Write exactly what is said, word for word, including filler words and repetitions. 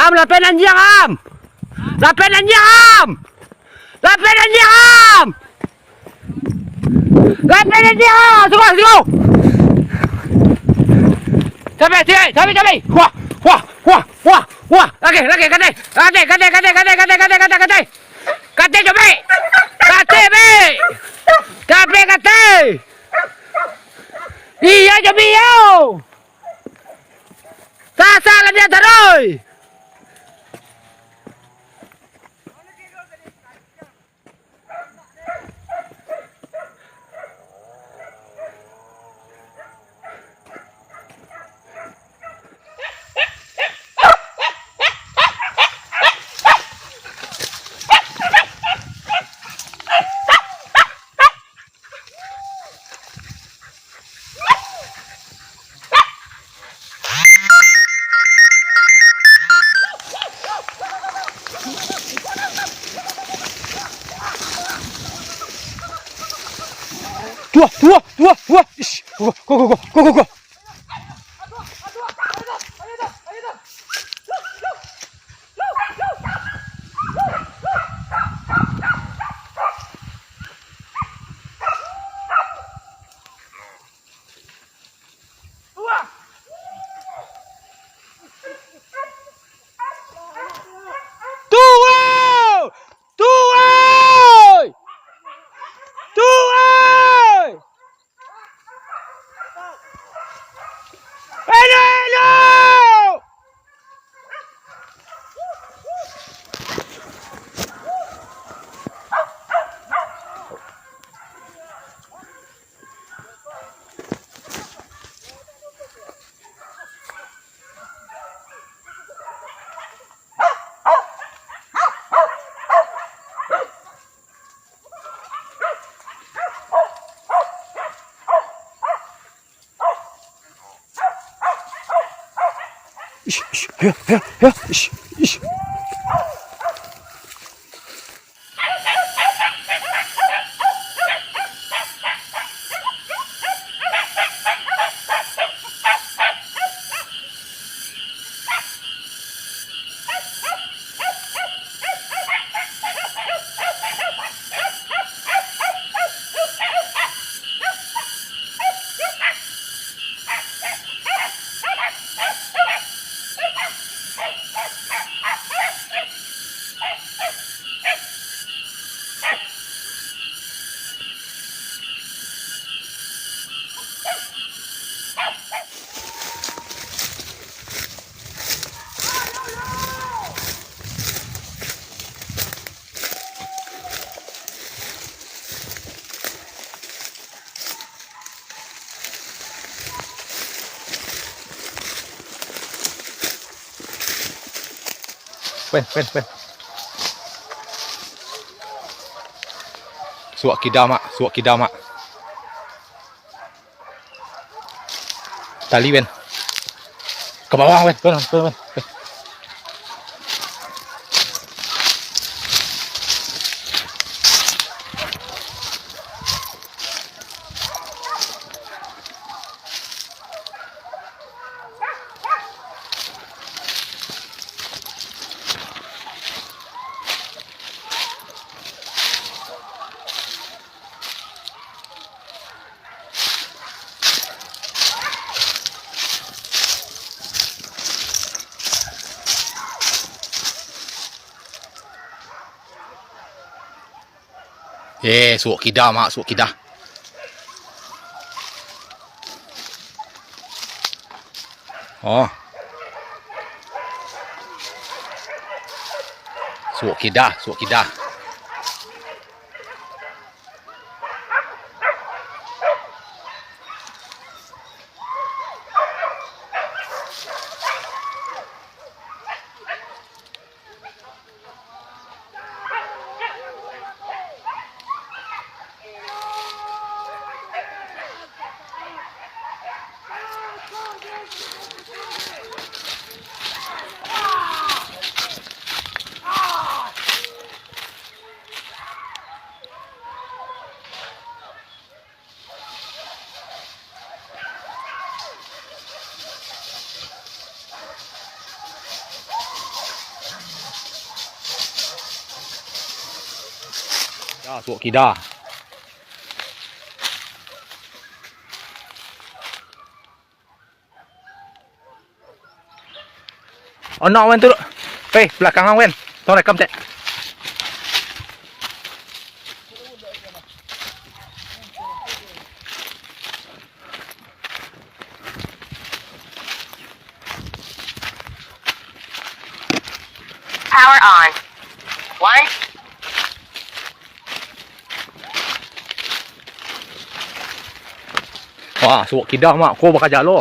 Lapeh anjiang, am! Lapeh anjiang, am! Lapeh anjiang, am! Lapeh anjiang, am! Sungguh, sungguh! Sampai, sampai, sampai, sampai! Wah, wah, wah, wah, wah! Lagi, lagi, katai! Katai, katai, katai! Katai, Jopek! Katai, Pek! Jopek, katai! Iyo, Jopek, iyo! Sasa lah dia taruih! Tuah, tuah, tuah, tuah. Ish, go, go, go, go, go, go, go. Tuwoi! Tuwoi! Tuwoi! Elok-elok! Ish, ish, ayo, ayo, ayo, ish, ish. Pen, pen, pen. Suok kida, Mak. Suok kida, Mak. Tali, Pen. Ka bawah, Pen. Pen, Pen, Pen. Pen. Eh, suok kida, Mak, suok kida. Oh. Suok kida, suok kida. Suok kida. Ono wen tu. Hei, balakang wen. Tong rekam cek. Power on. One. Wah, suok kida mak. Ko bakaja lo.